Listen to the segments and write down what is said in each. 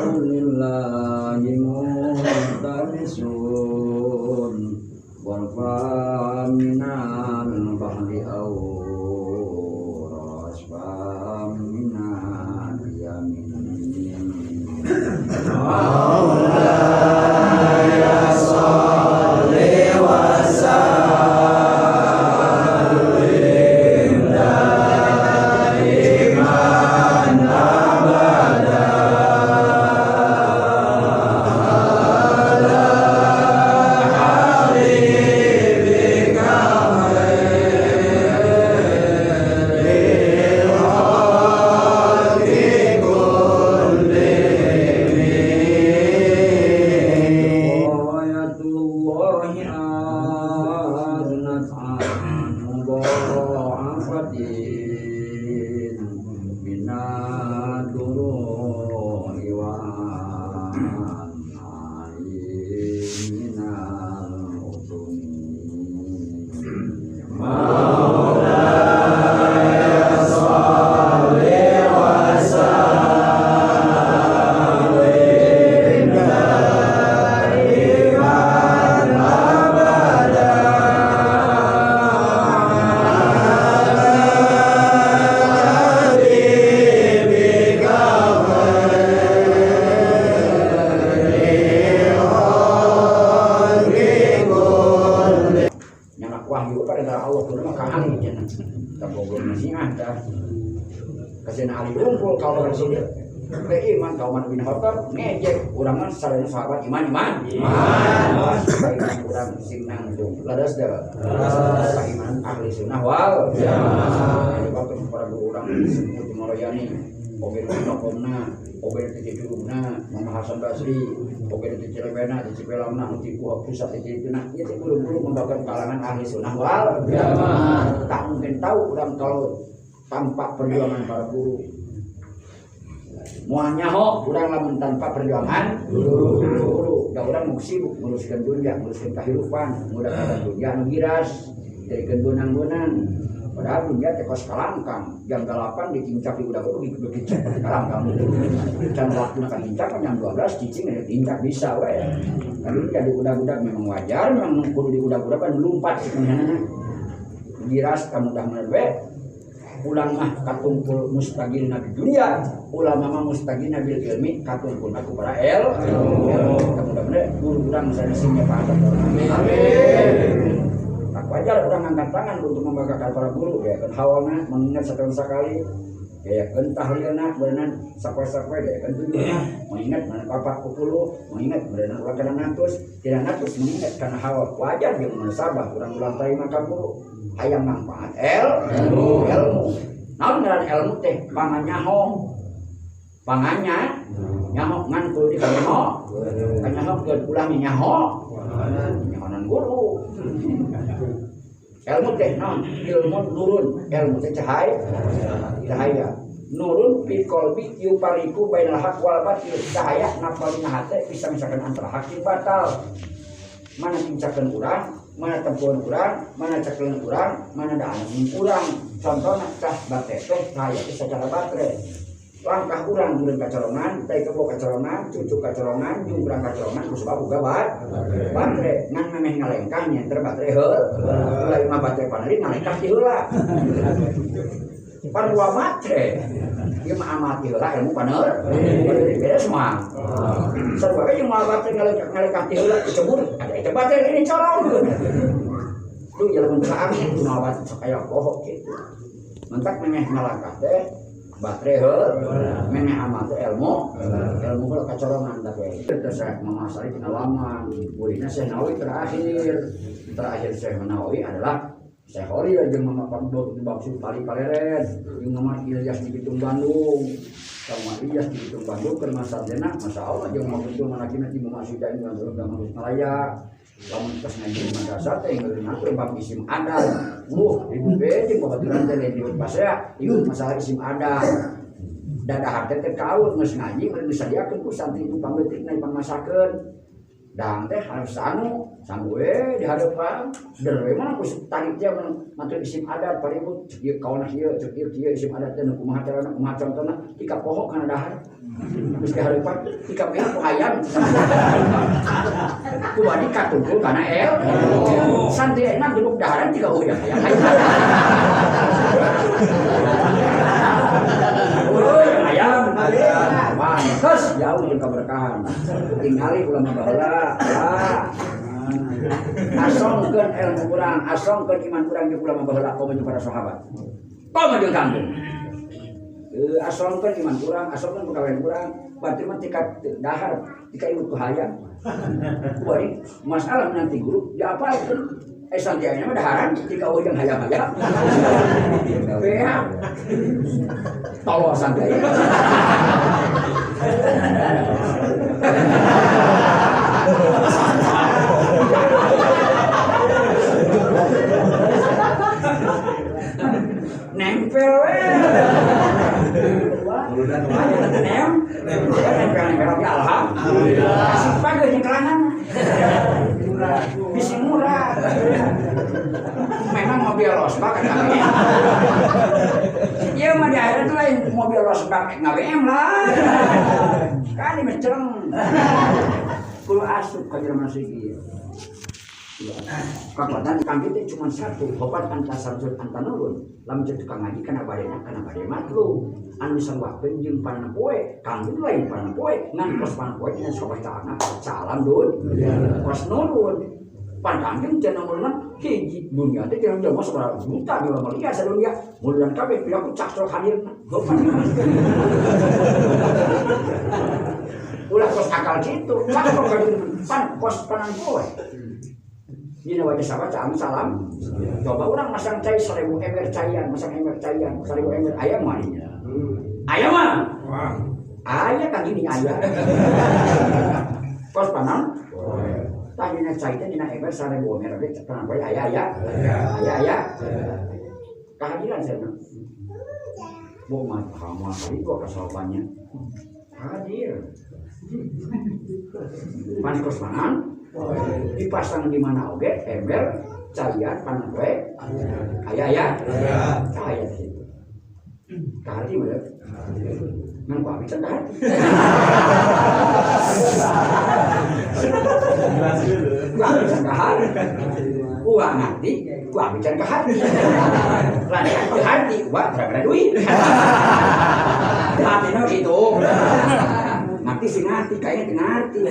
Lillahi muhtamisun warfa minal bahri aw rasfa minal yamin. Maulaya sholli wa sallim daiman abada ala habibika khairil khalqi kullihim. Ayatullahi aznat an mudha'afatin minad-duru'i wa an minal utumi. Maulaya sholli wa sallim daiman abada ala habibika khairil khalqi kullihim. Nyanak wahyu pada dari Allah kudu mah ka Ali cenah. Tah goblok nasiah tah. Kasih Ali kumpul kaum Rasul. Ke iman kaum Umar bin Khattab ngejek urang mah sareng sahabat iman iman. Iman. Iman urang sing nangtung. Ladas da. Ladas. Iman ahli sunnah wal jamaah. Jadi waktu para guru urang disebut Moroyani, oge nu Tokomna, oge nu Cicurugna, Mama Hasan Basri, oge nu Cirebena, ti Cipelamna, ti Pusat ti Cituna. Ieu teh guru-guru membawa kalangan ahli sunnah wal jamaah. Tak mungkin tahu urang kalau tanpa perjuangan para guru. Moal nyaho urang lamun tanpa perjuangan guru. Da urang mung sibuk nguruskeun dunya, nguruskeun kahirupan, ngudak-ngudak dunya anu giras, jadikeun beunang-beunang. Padahal dunya teh kos kalangkang, jam 8 dicincak di udah begitu begitu kalangkang. Can waktu kan cincak jam 12 cicing ada cincak bisa we. Kan jadi udah-udah memang wajar, memang kudu di udah-udah kan lumpat sebenarnya. Giras kamu dah we. Ulang mah katumpul mustagil nabi dunia, ulama mah mustagil nabil ilmi katumpul aku para el. Kamu dah bener guru urang misalnya singnya Pak Hasan. Amin. Tak wajar orang angkat tangan untuk membanggakan para guru ya kan hawalna mengingat setahun sekali ya kan tahlilna berenang sapoe-sapoe ya kan tujuhna mengingat mana bapak kupuluh mengingat berenang ulang kana natus tidak natus mengingat karena hawal wajar jeung munasabah urang ulang tarima ka guru hayang manfaat ilmu naon ngaran ilmu teh panganyaho panganya nyaho ngan kudu dikanyaho kanyaho keun ulah nyaho nyahonan guru. Ilmu teh naon? Ilmu nurun, ilmu teh cahaya. Cahaya. Nurun fi qalbi yupariku bainal haq wal batil. Cahaya napal dina hate bisa misalkan antara hak jeung batal. Mana tincakeun urang, mana tempuan urang, mana cekleun urang, mana daan urang. Contohna cah bate teh cahaya teh secara baterai. Langkah urang murid kacorongan, tai kebo kacorongan, cucu kacorongan, jungkrang kacorongan, ku sebab boga baterai. Ngan memeh ngalengkah nyenter baterai heul. Ulah mah baterai panerin ngalengkah ti heula. Pan dua baterai. Ieu mah amal ti heula ilmu paner. Panerin beres mah. Sarua we jeung moal baterai ngalengkah ti heula kecebur, ada eta baterai ini corong. Duh lamun kaangin kunaon baterai sok aya bohong kitu. Mentak memeh ngalangkah teh baterai heul, memeh amal teh ilmu, ilmu heula kacorongan teh. Teu saya memasari pengalaman, burina Syekh Nawawi terakhir. Terakhir Syekh Nawawi adalah Syekh Khalil jeung Mama Pangdog di Bangsu Pali Paleren, jeung Mama Ilyas di Bitung Bandung. Sama Ilyas di Bitung Bandung keur masarjana, masyaallah jeung Mama Bitung manakina di Mama Suda di Bandung Mama Malaya. Lamun tos ngaji madrasah teh geus ngatur bab isim adan. Ibu be jeung babaturan teh lain di pasea, ieu masalah isim adan. Dadahar teh teh kaul geus ngaji mun disadiakeun ku santri itu pangeutikna pangmasakeun. Dang teh harus sangu, sangu we di hadapan. Der we mah ku tadi teh mantu isim adat paribut cek ieu kaona ieu cek ieu kieu isim adat teh nu kumaha carana kumaha contona tika poho kana dahar. Geus di hadapan tika pihak ku hayam. Ku badi katungkul kana el. Santri enak duduk daharan tiga uyah hayam. Ayam, pantes jauh jeung kaberkahan. Tingali ulama baheula. Asongkeun ilmu urang, asongkeun iman urang jeung ulama baheula komo jeung para sahabat. Komo jeung kangjeng. Asongkeun iman urang, asongkeun pagawean urang, batur mah tika dahar, tika imut ku hayam. Kuari masalah nanti guru diapalkeun. Santri mah daharan tika ujang hayam-hayam. Beak. Tolol santri. Nempel we. Nempel ya alhamdulillah. Kasih pageh jeung kelangan. Bisi murah. Memang mobil losbak kan KBM. Iya mah di akhirat tuh lain mobil losbak KBM lah. Kan ini mencereng. Kudu asup ka jelema sigi. Kekuatan kang teh cuma satu, hopan antasarjun antanurun. Lamun cek tukang ngaji kana badena kana bade matlub. Anu sarwakeun jeung panapoe, kang lain panapoe, ngan kos panapoe dina sabacana salam dun. Kos nurun. Pan kangjeng cenah mulunan hiji dunia teh cenah jelema sabaraha juta jelema liar sadunia. Mulunan kabeh piraku cak sok hadirna. Hopan. Ulah kos akal kitu, cak sok pan kos panampoe. Dina wajah sahabat salam salam. Coba orang masang cai 1000 ember caian, masang ember caian, 1000 ember ayam mah. Ayam mah. Ayah kan gini ayah. Kos panang. Tah dina cai teh dina ember 1000 ember ge panang poe ayah ayah. Ayah ayah. Kehadiran saya. Bo mah kamu itu kasawabannya. Hadir. Pan kos panang. Dipasang di mana oge ember caian panan poe aya aya cahaya di situ kahati mah ngan ku abi can kahati ku abi can kahati uang ngarti ku abi can kahati lantaran kahati uang gara-gara duit hatina gitu ngerti sih ngerti kayaknya ngerti.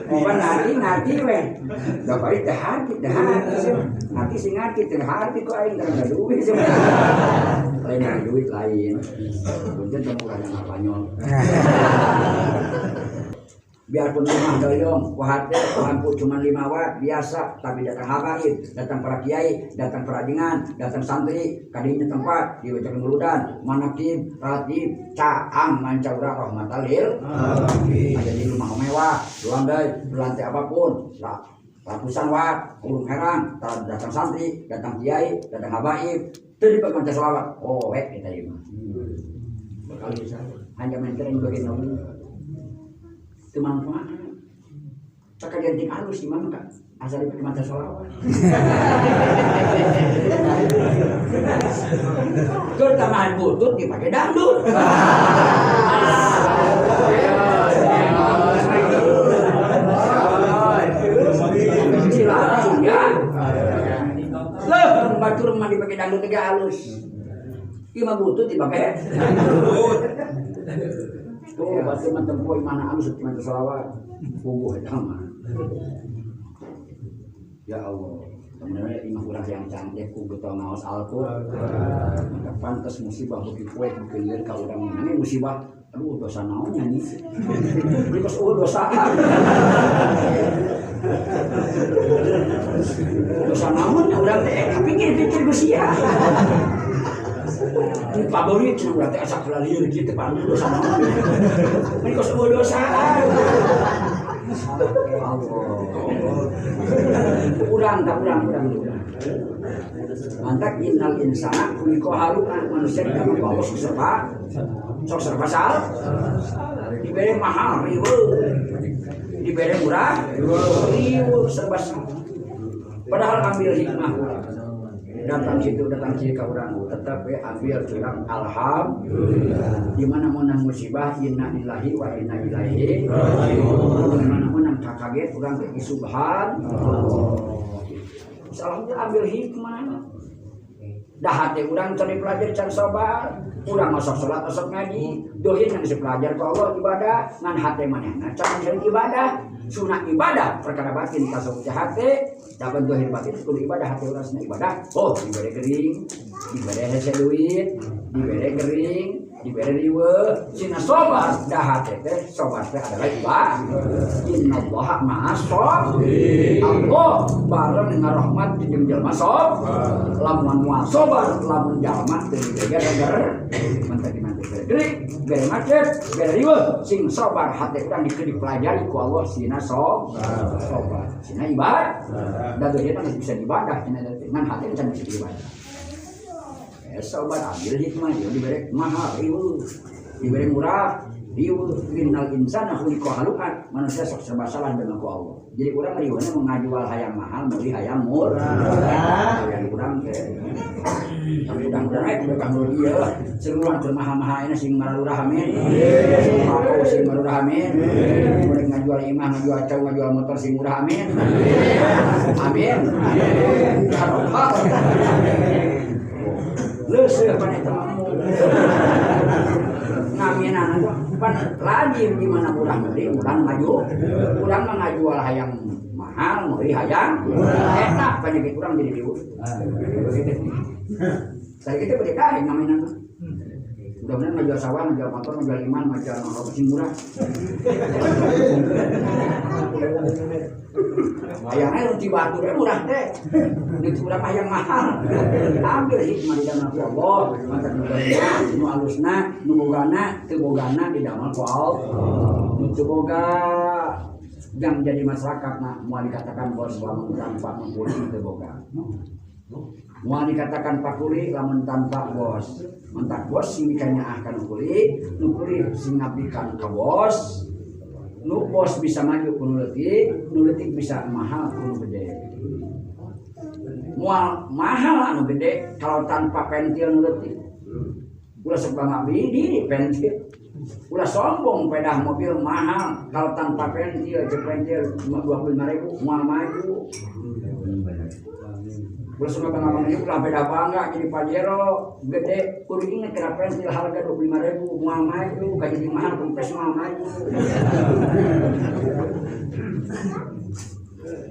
Bukan ngerti weh. Bapak itu hati, ngerti sih ngerti, hati kok aing karena duit sih. Lain duit lain. Punten temu urang ngapanyol. Biarpun rumah doyong, wahate lampu cuma 5 watt biasa, tapi datang habaib, datang para kiai, datang para jengan, datang santri, kadinya tempat dibacakan muludan, manakib, ratib, caang mancaura rahmatal lil. Ada di rumah mewah, ruang deui, berlantai apapun, ratusan watt, urung herang, datang santri, datang kiai, datang habaib, teu dipake maca selawat. Oh, wek kita ieu mah. Bakal bisa hanya menteren bagian ngomong. Itu manfaat. Cakap ganti halus di mana kak? Asal dipakai maca sholawat. Keutamaan butut dipakai dangdut. Silakan ya. Loh, batur mah dipakai dangdut tiga halus. Ieu mah butut dipakai dangdut. Tuh, batur mah tempo mana halus maca sholawat. Puguh eta mah. Ya Allah, temen-temen imah urang yang cantik ku getol ngaos Al-Qur'an. Maka pantes musibah beuki poek beuki lieur ka urang ini musibah. Aduh dosa naon nya nih. Beli kos eueuh dosaan. Dosa naon nya urang teh pikir-pikir ku sia. Pabeuri cenah urang teh asa lieur kieu teh pantes dosa naon. Beli kos eueuh dosaan. Allah. Urang tak urang. Mantak innal insana khuliqa halu'an, manusia didamel ku Allah serba sok serba salah. Dibere mahal riweuh, dibere murah riweuh, serba salah. Padahal ambil hikmah urang. Datang situ datang sini ka urang tetap we ambil curang alhamdulillah. Di mana menang musibah inna lillahi wa inna ilaihi raji'un. Di mana menang kaget urang teh subhanallah. Alhamdulillah ambil hikmah. Dah hati urang can dipelajari can sabar, urang masuk salat masuk ngaji, dohir yang dipelajari ku Allah ibadah, ngan hati manehna can ibadah, sunah ibadah perkara batin tasawuf hati, dapat dohir batin kudu ibadah hati urang sunah ibadah. Oh, dibere gering, dibere hese duit, dibere gering, dibere riweuh, sina sabar dah hati teh sabar teh adalah ibadah. Innallaha ma'as sabirin. Allah bareng dengan rahmat jeung jelema sabar. Lamun moal sabar lamun jalma teu digeger-geger mantap mantap gering, bere macet, bere riweuh, sing sabar hati urang dipelajari ku Allah sina sabar. Sina ibadah. Da dohir mah bisa ibadah cenah ngan hati can bisa ibadah. Sabar ambil hikmah dia diberi mahal riweuh, diberi murah riweuh. Innal insana khuliqa halu'an, manusia sok serba salah dengan ku Allah. Jadi urang riweuhna mau ngajual hayang mahal meuli hayang murah. Hayang urang teh tapi urang-urang aya kudu kanggo ieu lah seluruh teu mahal-mahal ayeuna sing marurah amin. Sing mako sing marurah amin. Boleh ngajual imah, ngajual cau, ngajual motor sing murah amin. Amin. Leuseuh pan eta mah ngaminan pan lazim di mana murah meuli urang maju, urang mah ngajual hayang mahal meuli hayang eta penyakit urang jadi riweuh. Saya kita beli kain ngaminan mah. Mudah-mudahan ngajual sawah, ngajual motor, ngajual iman, ngajual apa sing murah. Hayangnya di batu deh murah deh, di murah mah yang mahal. Ambil hikmah di dalam Allah, mantap nu alusna, nu bogana, teu bogana di dalam Allah. Nu teu boga yang jadi masyarakat nah moal dikatakan bos lamun tanpa mengkuli teu boga. Moal dikatakan pakuli lamun tanpa bos. Mantak bos sing dikanyaah ka nu kuli, nu kuli sing ngabdikan ka bos. Nu bos bisa maju ku nu leutik, nu leutik bisa mahal ku nu gede. Moal mahal anu gede kalau tanpa pentil nu leutik. Ulah sok bangga diri pentil. Ulah sombong pedah mobil mahal kalau tanpa pentil, cek pentil 25.000 moal maju. Ulah sok bangga diri ulah beda bangga jadi Pajero gede kudu inget kena pentil harga 25.000 moal maju, ka jadi mahal kempes moal maju.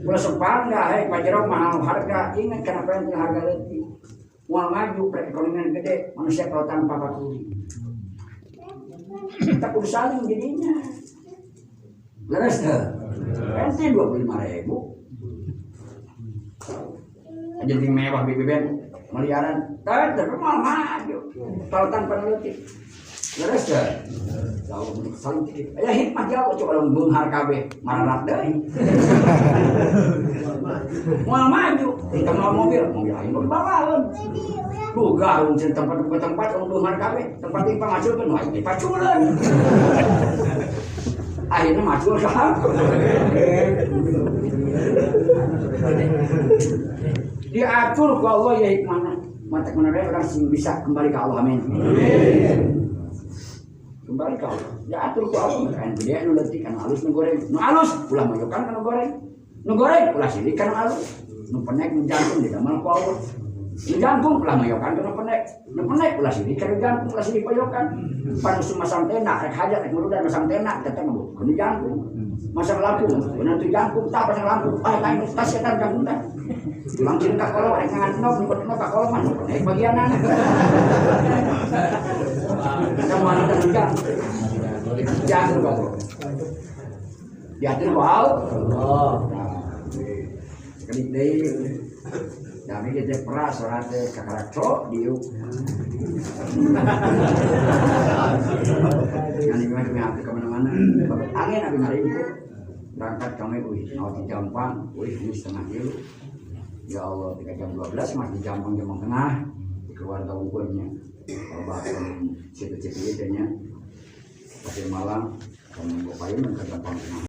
Ulah sok bangga hei Pajero mahal harga inget kena pentil harga leutik. Moal maju perekonomian gede manusia kalau tanpa pakuli. Kita kudu saling jadinya. Leres teu? Pentil 25.000. Jadi mewah BBM miliaran, tapi moal maju kalau tanpa leutik. Leres teu? Jauh saling dikit. Aya hikmah jauh coba lamun beunghar kabeh mararat deui. Moal maju, kita mau mobil, mobil aing mah bawaeun. Duh garung cenah tempat buka tempat lamun beunghar kabeh, tempat ieu pangaculkeun wae dipaculeun. Akhirnya macul ka. Diatur ku Allah ya hikmahna. Mantak mana orang sing bisa kembali ke Allah amin. Kembali ke Allah. Diatur ku Allah kan gede nu leutik anu alus nu goreng. Nu alus ulah mayokan kana goreng. Nu goreng ulah sirik kana alus. Nu penek nu jangkung didamel ku Allah. Nu jangkung ulah mayokan kana penek. Nu penek ulah sirik kana jangkung ulah sirik payokan. Pan usum masang tenda rek hajat rek ngurudan masang tenda tetep ngebutuhkeun nu jangkung. Masang lampu, bener tu jangkung tah pasang lampu. Ah lain tas setan jangkung tah. Langsung ka kolom rek ngan nok nu ka kolom mah penek bagianana. Kita mau ada jangkung. Diatur ku Allah. Diatur ku Allah. Kedik deui. Dami kita peras salat teh kakarak cok diuk. Ngan mah kami ke mana-mana. Angin abi ngaringkuk. Berangkat kami euy, awak di Jampang, euy geus setengah tilu. Ya Allah, tiga jam 12 masih di Jampang, Jampang Tengah, di keluarga unggulnya. Kalau bahkan situ-situ itu nya Pasir Malang, kamu payung ke Jampang Tengah.